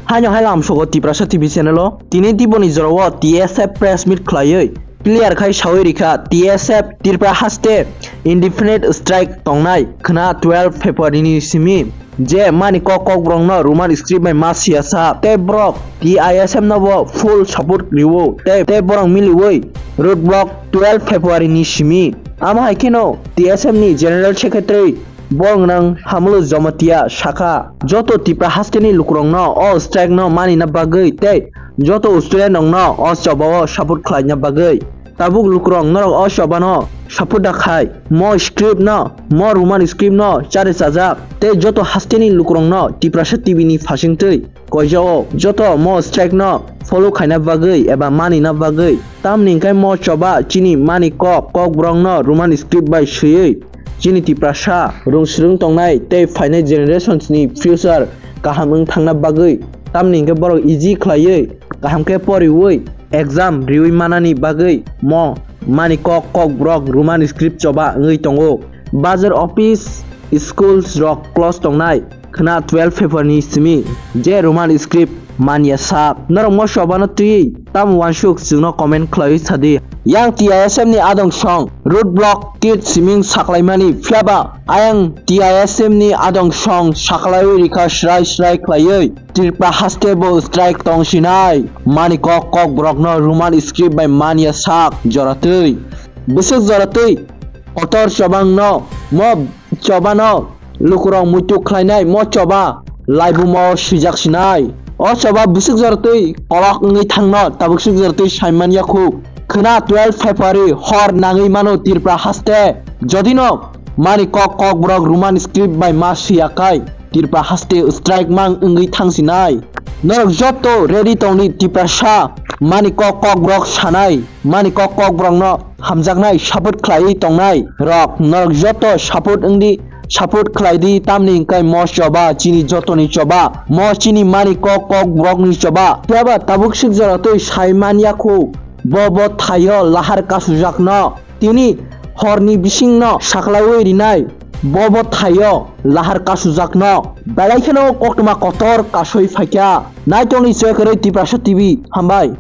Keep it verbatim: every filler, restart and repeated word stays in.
Haino hai lamsogo Tiprasa T V channel o tini diboni jorao T S F press meet khlaiwi clear khai sawi rikha T S F Tripura haste indefinite strike tongnai khna twelve February ni simi je mani kok kokborok no Roman script bai ma siya sa tei borok T I S F no bo full support riwo tei tei borok miliwi road block twelve February ni simi. Amo hai kheno T S F ni General Secretary Borok nang Hamulu Jamatia sakha, joto Tipra hasteni lukurokno o strike no manina bagwi tei joto student rokno o chobao support khlaina bagwi. Tabuk lukurok norok o chobano support da khai, mo script no, mo Roman script no chari chajak tei joto hasteni lukurokno Tiprasa T V ni phasingtwi koijao joto mo strike no follow khaina bagwi eba manina bagwi. Tamni hwnkhe mo choba chini mani kok, kokborokno Roman script bai swiwi chini Tiprasa rwng swrwng tongnai tei phainai generations ni future kaham wng thangna bagwi. Tamni hwnkhe borok easy khlaiwi kaham khe poriwi exam riwi manani bagwi mo mani kok, kokborok Roman script choba wngwi tongo. Bazar office, schools rok close tongnai khna twelve February ni simi je Roman script manya sak. Norok mo chobano twi tamo wansuk chwngno comment khlaiwi sadi. Yang T I S F ni adong song road block kit siming saklaimani phiyaba ayang T I S F ni adong song saklaiwi rikha srai srai khlaiwi Tripura haste bo strike tong sinai. Mani kok kokborokno Roman script bai manya sak joratwi. Bwswk joratwi kotor chobangno mo chobano lukurok muitu khlainai mo choba laibumao swijak sinai. O choba bwswk joratwi kolok wngwi thangno tabuk swk joratwi saimanya khu. Khna twelve February hor nangwi mano Tripura haste. Jodino mani kok kokborok Roman script bai ma siya kai Tripura haste strike mang wngwi thangsinai. Norok joto ready tongdi Tiprasa mani kok kokborok sanai. Mani kok kokborokno hamjaknai support khlaiwi tongnai rok norok joto support wngdi, support khlaidi, tamni hwnkhe mo choba chini jotoni choba, mo chini mani kok kokborokni choba. Phiaba tabuk swk joratwi sai manya khu bo bo thaio lahar kasujakno tini horni bisingno saklaiwi rinai. Bo bo thaio lahar kasujakno belai kheno koktwma kotor kasui phaikha. Naitokni choi kwrwi Tiprasa T V, hambai.